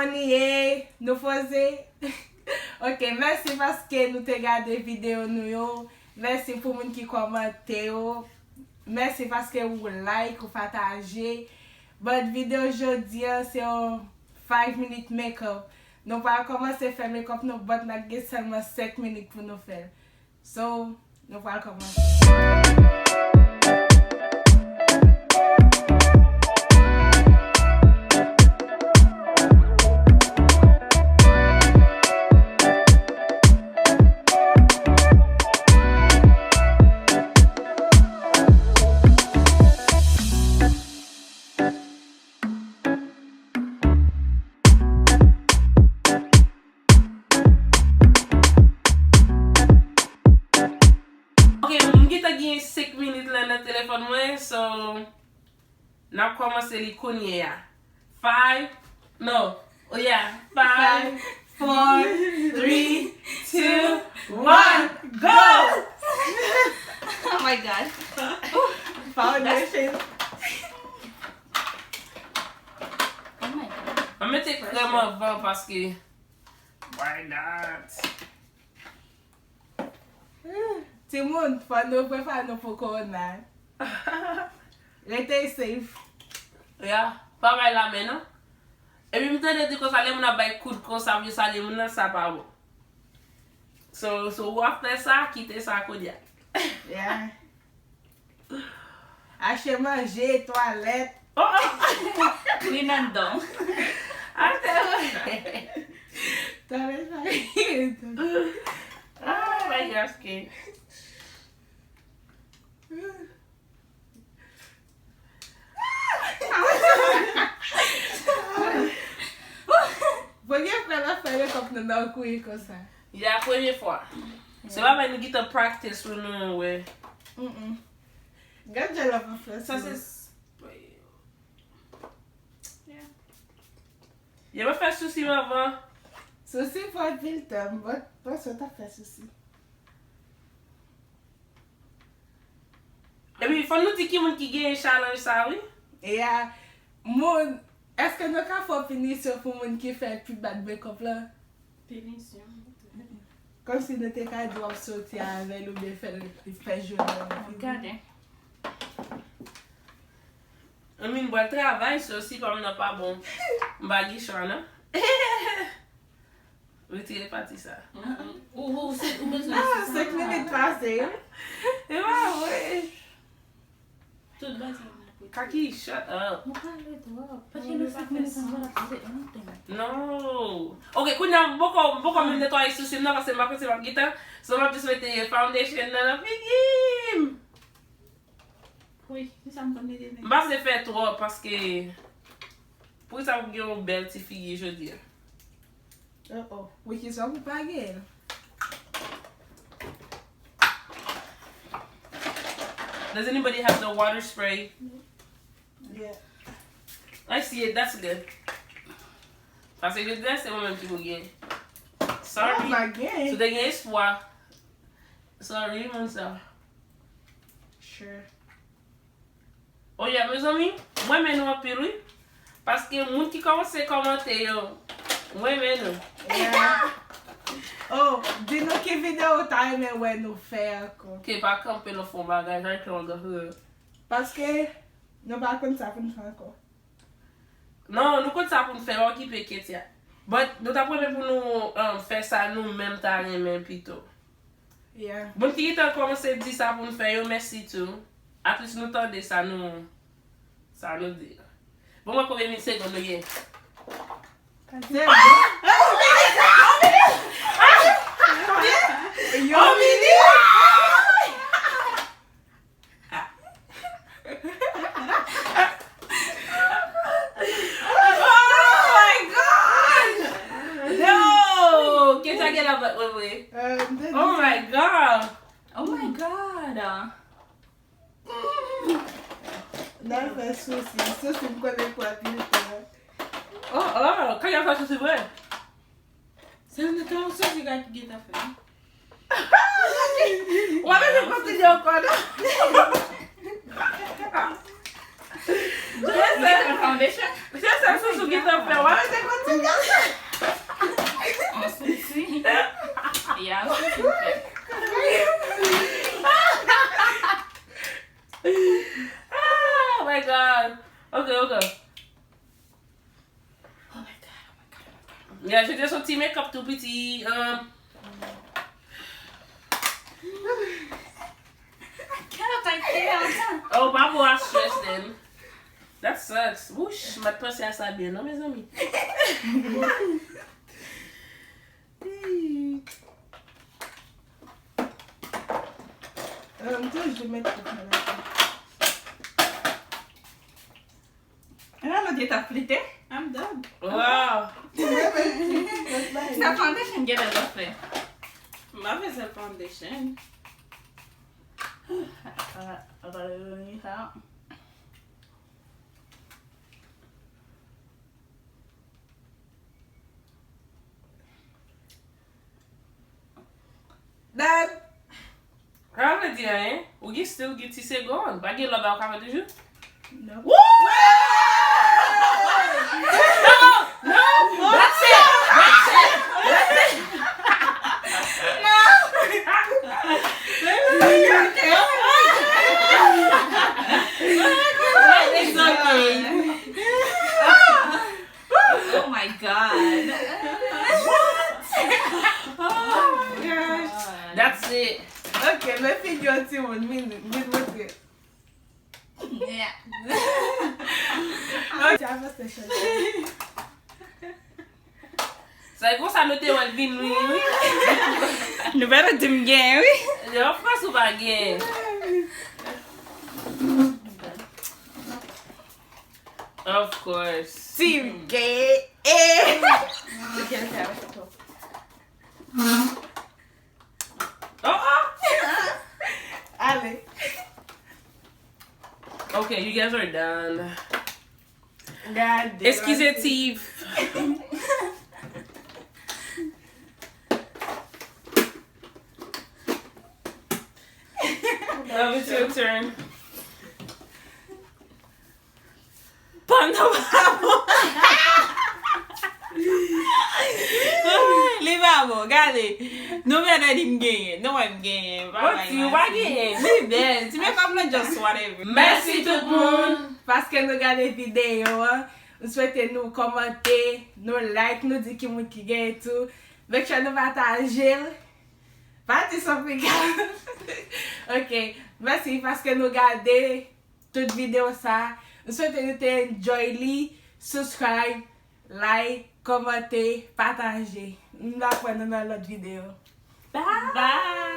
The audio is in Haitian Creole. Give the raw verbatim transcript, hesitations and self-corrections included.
Anyway, nou poze. Ok, mèsi paske nou te gade videyo nou yo. Mèsi pou moun ki kòmante yo. Mèsi paske ou like, ou pataje. But videyo jodi a se yon five minute makeup. Nou pral kòmanse fè makeup nou, but n ap gen sèlman senk minit pou nou fè l. So, nou pral kòmanse. Ok, m gentan gen senk minit la nan telefòn mwen, so n ap kòmanse li kounye a. Five, no, oh yeah, five, four, three, two, one, go! Oh my God. Foundation. Oh my God. Mwen mete krèm anvan paske why not? Timoun, fò nou prepare nou pou kowona. Rete safe. Ya, pa bay lamen non. Epi m tande di konsa, lè moun ap bay kout konsa pou yo salye moun nan, sa pa bon. So, so w ap fè sa, kite sa kounye a. Yeah. Achte manje, twalèt. Oh, oh. Clean and done. Achte manje. Twalèt pa gen. Oh my gosh, Kate. Premye fwa l ap fè makeup nou nan kouri konsa. Ya, premye fwa. Se pa bay nou gentan practice pou nou wè. Mm-mm. Gad jan l ap fè sa. Se spray. Yeah. Yo pa fè sousi m anvan. Sousi pran anpil tan, m panse w t ap fè sousi. Epi, fò nou di ki moun ki genyen challenge sa, wi. Ya, moun, èske nou ka fè yon pinisyon pou moun ki fè pi bad makeup la? Pinisyon. Kòmsi nou te ka di w ap soti avè l oubyen fè l, fè jodi a. Gade. Anmwey, m pral travay, so si pa m nan pa bon, m pa gen chwa, non. Retire pati sa. Ou, ou, ou, ou bezwen... Ah, senk minit pase, wi. E pa vre. Tout bagay nan pwete. Kaki, shut up. Ou pale twòp. Paske nan senk minit anvan l ap pase anten. No. Ok, kounye a, m poko, m poko menm netwaye sousi m nan, paske m pa panse m ap gentan. So, m ap jis mete foundation nan nan figi m. Wi, kisa m konn mete menm? M pa vle fè twòp, paske pou sa pou gen yon bèl ti figi jodi a. Oh, oh. Wi, kisa pou pa gen? Does anybody have the water spray? Yeah. I see it, that's good. Paske jodi a se mwen menm ki pou gen. Sorry. Oh, pa gen. Si w te gen espwa. Sorry, moun sa. Sure. Oh yeah, mezanmi, mwen renmen nou anpil, wi. Paske moun ki kòmanse kòmante yo, mwen renmen nou. Yeah. Oh, di nou ki videyo w ta renmen wè nou fè ankò. Ke pa kanpe nan fon bagay, jan ke w ap fè. Paske nou pa konn sa pou n fè ankò. Non, nou konn sa pou n fè, pa okipe Ketia. But, nou t ap renmen pou nou, um, fè sa nou menm ta renmen pito. Yeah. Moun ki gentan kòmanse di sa pou n fè yo, mèsi tou. At least nou tande sa nou, sa nou di. Bon, mwen konbyen min segonn nou gen? Se bon. Yon minit! Oh my God! No! Ketia gen la bat mwen vre. Euh, m te di... Oh my God! Oh my God! N al fè sousi. Sousi m konnen pran pil tan. Oh, oh, Kenya fè sousi vre. Se yon nèt yon sousi ki gentan fè. W ap bezwen kontinye ankò, non? Foundation? Se sèl sousou ki t ap fè w ap rete kontinye. An sousi. Ya, sousi fè. Oh my God. Ok, ok. Oh my God, oh my God, oh my God. Yeah, se te yon ti make up tou piti. Um, I can't, I can't. Oh, pa pou a stress then. That sucks. Wouch, m pa t panse a sa byen non, mezanmi. M toujou met tout nan la. Ewa, nou te ta flite. I'm done. Wow. Sa foundation gen lè l fè. M pa fè sèl foundation. Ah, ah, ah, ah, ah. Done. Sa vle di anyen? Ou gen still gen ti segonn. Pa gen lòt bagay ou ka fè toujou? No. Woo! No! No! That's it! That's it! That's it! No! What is going on? Oh my God. What? Oh my gosh. That's it. Ok, men figi yon timoun, vin, vin montre. Yeah. Ok, avanse chante. Sa e konsa nou te wè l vin wi, wi. Nou pa t di m gen, wi. Of course ou pa gen. Of course. Team gay. Eh. Oh, oh. Ale. Okay, you guys are done. Gade. Eskize, Tiv. Love, it's your turn. Pandan pa bon. Li pa bon, gade. Nou mèt di m genyen, nou wè m genyen. Oti, ou pa genyen. Li bèl, ti make up lan just whatever. Mèsi tout moun. Paske nou gade videyo an. M swete nou kòmante, nou like, nou di ki moun ki genyen tou. Make sure nou pataje l. Pa di Sofika. Ok, mèsi paske nou gade tout videyo sa. M swete nou te enjoy li. Subscribe, like, kòmante, pataje. M va wè nou nan lòt videyo. Bye! Bye!